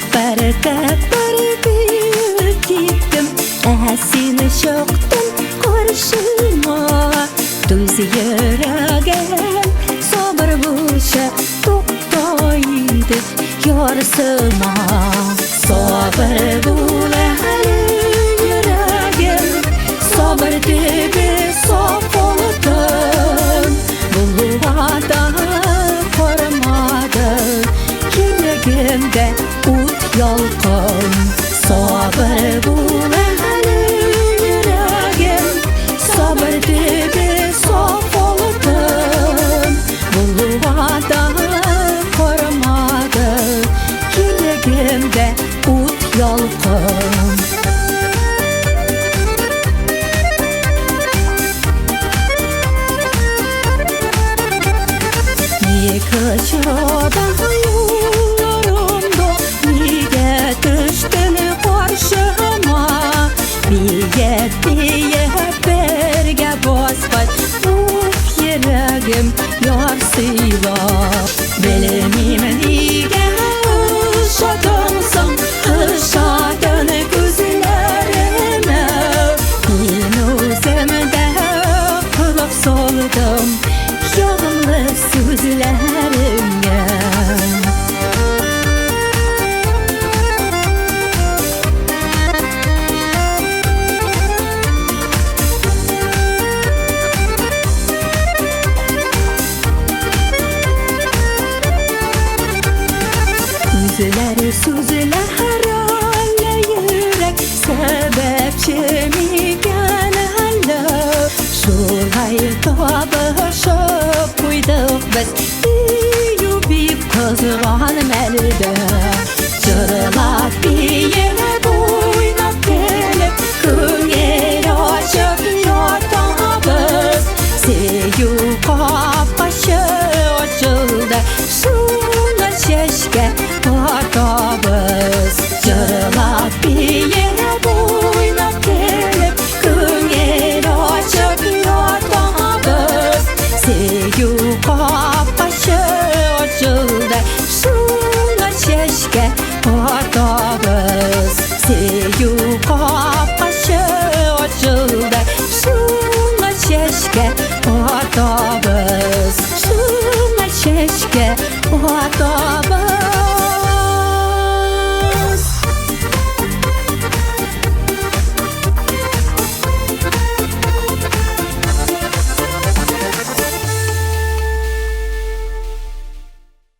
Тәпәр-тәпәр биеп киттем, Ә син чыктың каршыма. Түз, йөрәгем, сабыр булчы, Тукта инде, ярсыма. Сабыр бул әле, йөрәгем, Сабыр төбе саф алтын. Булуга да карамады, Йөрәгемдә ут ялкын. Сабыр бул әле, йөрәгем, Сабыр төбе саф алтын. Булуга да карамады, Йөрәгемдә ут ялкын. Ник очрадың юлларымда, Нигә төштең каршыма? Биеп-биеп бергә баскач, Уф, йөрәгем ярсыйла. Белмим, нигә ошадың соң, Ошадың күзләремә. Мин үзем дә колак салдым Ягымлы сүзләреңә. Сүзләр, сүзләр, әллә йөрәк сәбәпче микән әллә? Шулай табышып куйдык без Сөю бик кызган мәлдә. Җырлап, биеп, уйнап, көлеп, Күңел ачып ятабыз. Сөю капкачы ачылды, Шуннан чәчкә атабыз. Җырлап, биеп, уйнап, көлеп, Күңел ачып ятабыз. Сөю капкачы ачылды, Шуннан чәчкә атабыз.